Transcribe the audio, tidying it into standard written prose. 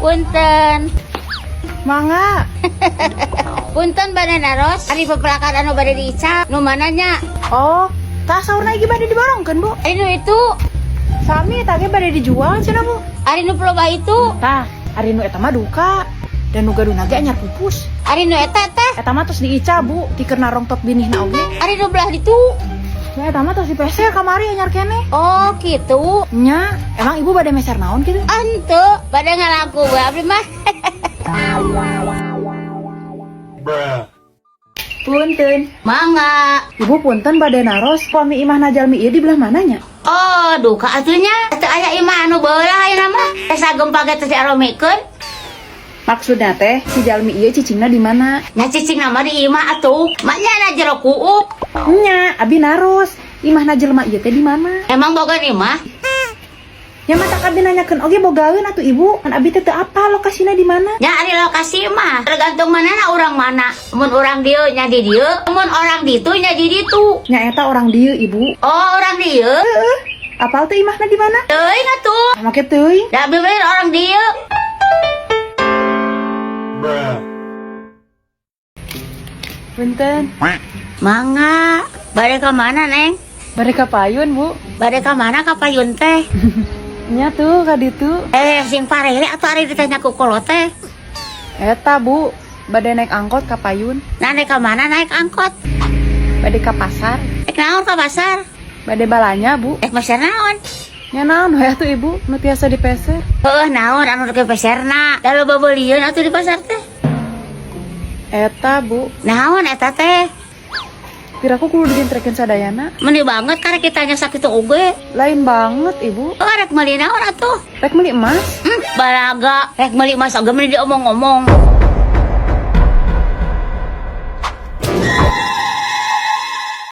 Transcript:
Punten. Mangga. Punten, bade naros. Ari pepelakan anu bade diical. Nu mana nya? Oh, tah saurna ge bade diborongkeun, Bu. Ari nu itu. Sami tah ge bade dijual cenah, Bu. Ari nu peloba itu. Tah, ari nu eta mah duka. Da nu gaduhna ge anyar pupus. Ari nu eta teh. Eta mah tos diical, Bu, ti keur narongtot binihna oge. Ari nu belah ditu. Ya, eta mah tos dipeser kamari, anyar keneh. Oh, gitu. Nya, emang Ibu bade meser naon gitu? Henteu, bade ngalangkung we abdi mah. Punten. Mangga. Ibu, punten bade naros, pami imahna jalmi ieu di belah mana nya? Oh, duka atuh nya. Teu aya imah anu beulah ayeuna mah. Asa gempa ge teh diaromikeun. Maksudna teh si jalmi ieu cicingna di mana? Nya cicing mah di imah atuh. Maknya na jero kuuk. Nya, abi naros. Imahna jelema ieu teh di mana? Emang boga imah? Ya matak abi nanyakeun oge bogaeun atuh, Ibu. Kan abi teh teu apal lokasina di mana. Nya ari lokasi mah tergantung mana na orang mana. Mun orang dieu nya di dieu, mun orang ditu nya di ditu. Nya eta orang dieu, Ibu. Oh, orang dieu. Heeh. Apal teu imahna di mana? Teuing atuh. Make teuing. Da abi mah orang dieu. Punten. Mangga. Bade ka mana, Neng? Bade ka payun, Bu. Bade ka mana ka payun teh? Nya tuh ka ditu. Eh, sing parele atuh ari ditanya ku kolot teh. Eta, Bu, bade naik angkot ka payun. Nah, naik ka mana naik angkot? Bade ka pasar. Rek naon ka pasar? Bade balanja, Bu. Rek meser naon? Nya naon we atuh, Ibu, nu tiasa dipeser. Heuh, naon anu rek peserna? Da loba beulieun atuh di pasar teh. Eta, Bu. Naon eta teh? Piraku kudu digentrekeun sadayana. Meni banget karek kitanya sakitu oge. Lain banget, Ibu. Oh, rek meuli naon atuh? Rek meuli emas. Balaga, rek meuli emas oge meni diomong-omong.